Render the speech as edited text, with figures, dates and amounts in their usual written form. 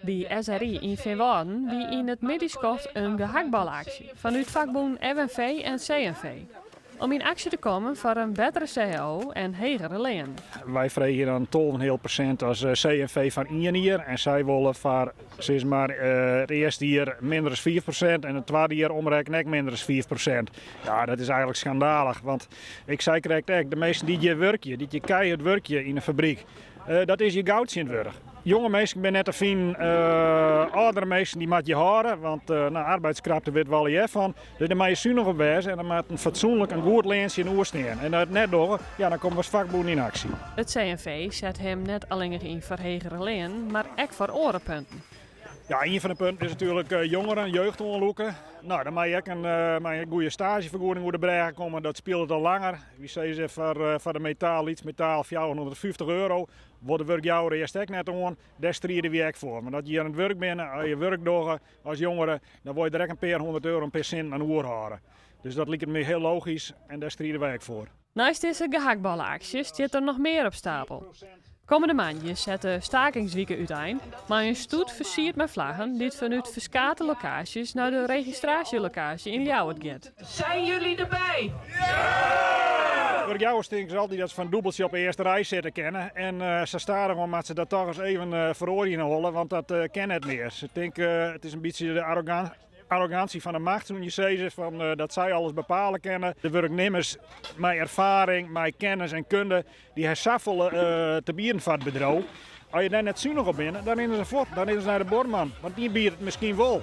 By SRI yn Feanwâlden wie yn it middeisskoft in gehakballe-aksje fanút fakbûnen FNV en CNV. Om yn aksje te kommen foar in bettere cao en hegere leanen. Wy freegje dan 12,5% as CNV foar ien jier en sy wolle foar sis mar it earste jier minder as 5% en it twadde jier omrekkene ek minder as 5%. Ja, dat is eigenlik skandalich, want ik sei krekt ek, de minsken dy't hjir wurkje, dy't hjir keihard wurkje yn 'e fabryk, Dat is hjir goud tsjintwurdich. Jonge minsken binne net te finen, âldere minsken dy moatte je hâlde, want no, arbeidskrapte wit we allegear fan. Dus dêr moatte je sunich op wêze en der moat in fatsoenlik in goed lean tsjinoer stean. En as it net dogge, ja, dan komme we as fakbûn yn aksje. It CNV set him net allinnich yn foar hegere leanen, mar ek foar oare punten. Ja, ien fan de punten is natuerlik jongeren, jeugd oanlûke. No, dan mei ek in, mei in goede staazjefergoeding oer de brêge komme. Dat spilet al langer. Wy sizze foar, foar de metaal, lyts metaal 450 euro. Wol de wurkjouwer earst ek net oan. Dêr stride wy ek foar. Want as je hjir oan it wurk binne, as je wurk dogge as jongere, dan wol je der ek in pear hûndert euro, in pear sinten oan oerhâlde. Dus dat liket my hiel logysk en dêr stride wy ek foar. Neist dizze gehakballe-aksje stiet der noch mear op stapel. Kommende moandei set de stakingswike útein mei in stoet fersierd mei flaggen dy't fanút ferskate lokaasjes nei de registraasjelokaasje yn Ljouwert giet. Zijn jullie erbij? Wurkjouwers tinke se altyd dat se foar in dûbeltsje op de earste rij sitte kinne en sa stadichoan moatte se dat toch ris even feroarje yn 'e holle, want dat kin net mear. Se tinke it is in bytsje de arrogantie fan de macht, soene je sizze, fan dat sy alles bepale kinne. De wurknimmers mei erfaring, mei kennis en kunde, dy ha safolle te bieden foar it bedriuw. As je dêr net sunich op binne, dan rinne se fuort, dan rinne se nei de buorman, want dy biedt it miskien wol.